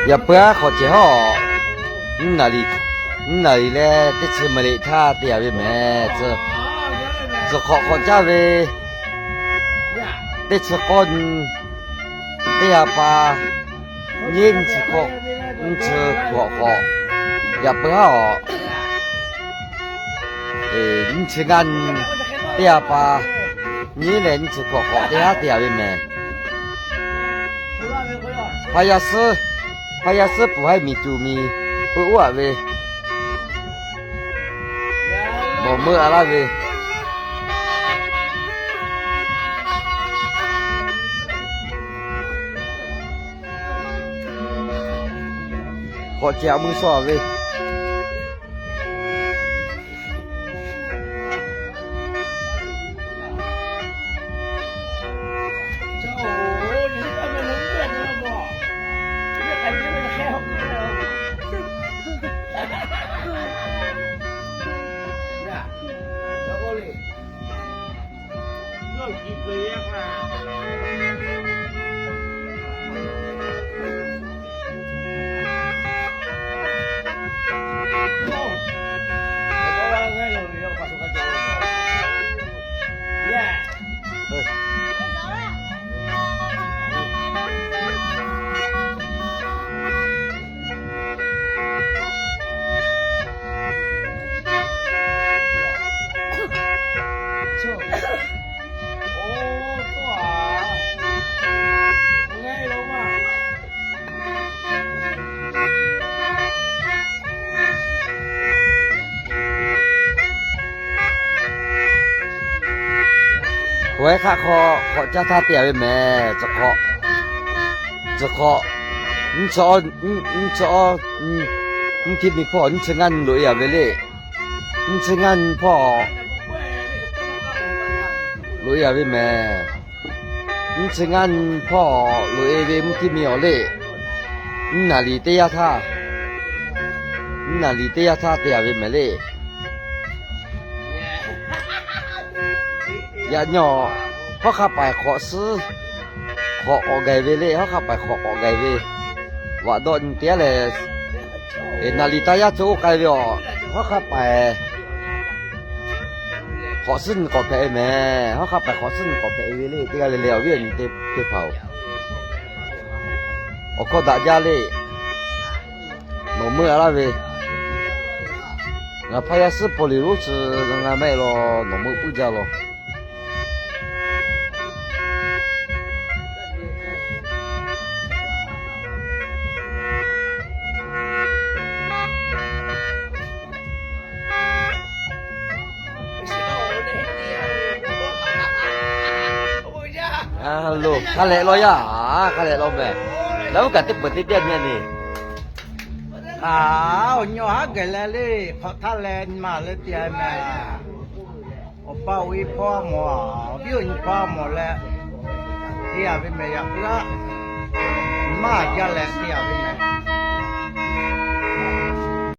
Yaꞈ puiˉ aˉ hk'awꞈ cehˬ hawˉ, nyiˇ naˍ riˍ, nyiˇ naˍ riˍ leh teˇ chi maˍ liꞈ htaˇ te yaꞈ ve mehˍ. Tcuh hk'awꞈ hk'awꞈ caˇ ve teˇ chi k'awˇ nyi, teˇ ha pa nyiˇ chi hk'awꞈ, nyiˇ chi hk'awꞈ hk'awꞈ, yaꞈ puiˉ aˉ awˬ, nyiˇ chi ngaˇ nyi, teˇ ha pa nyiˇ leh nyiˇ chi hk'awꞈ hk'awꞈ teˇ haˉ te yaꞈ ve mehˍ. Hpaˇ yaˇ suhˉ, hpaˇ yaˇ suhˉ puˬ haiˉ miˬ tuˬ miˬ peu oˉ aꞈ ve, nawˬ meuˇ a laˇ ve k'awꞈ cehˬ aꞈ mui sawˇ ve. K'o, ehˉ hk'aˆ hk'aw hk'awꞈ caˇ htaˇ te yaꞈ ve mehˍ. Tcuh hk'awꞈ, tcuh hk'awꞈ, nyiˇ chi, nyiˇ chi, mvuhˇ htiˇ mi hpawˇ nyiˇ chi ngaˇ nyi loꞈ e yaꞈ ve le. Nyiˇ chi ngaˇ nyi hpawˇ loꞈ e yaꞈ ve mehˍ. Nyiˇ chi ngaˇ nyi hpawˇ loꞈ e ve mvuhˇ htiˇ mi awˬ le. Nyiˇ naˍ riˍ teˇ yanˇ htaˇ, nyiˇ naˍ riˍ teˇ yanˇ htaˇ te yaꞈ ve mehˍ le. Yaꞈ nyi hawˉ hk'aˆ paiˍ hk'awꞈ suhˉ hk'awꞈ k'awꞈ gaˬ ve le. Hawˉ hk'aˆ paiˍ hk'awꞈ k'awꞈ gaˬ ve, vaꞈ dawˆ nyi teˇ yanˇ lehˬ, naˍ riˍ taˇ yaˇ tcuh oˇ k'ai ve awˬ, hawˉ hk'aˆ paiˍ hk'awꞈ suhˉ nyi k'awꞈ hpehꞈ ve mehˍ. Hawˉ hk'aˆ paiˍ hk'awꞈ suhˉ nyi k'awꞈ hpehꞈ ve le. Teˇ g'aˇ le le awˬ viˉ awˬ nyi teˇ hpaˍ-oˬ, awˬ hkawˇ daꞈ jaˇ le. Nawˬ meuˇ a laˇ ve, ngaˬ hpaˇ yaˇ suhˉ paw liꞈ lonˉ chi ngaˬ maˇ heˆ law, nawˬ meuˇ puiˉ jaˇ law. Hk'a lehꞈ law yaˇ, hk'a lehꞈ law mehˍ. Laˇ uˉ kaꞈ teˇ peuˬ teˇ piˇ nyi ni. Aˬ, awˬ nyi haˉ geh leh le, hk'awꞈ htaˇ leh nyi ma leh te mehˍ. Awˬ pa awˬ e hpawˇ mawˬ, awˬ viˉ awˬ nyi hpawˇ mawˬ leh, te yaꞈ ve mehˍ. Yaꞈ puiˉ aˉ, nyi ma jaˇ leh te yaꞈ ve mehˍ.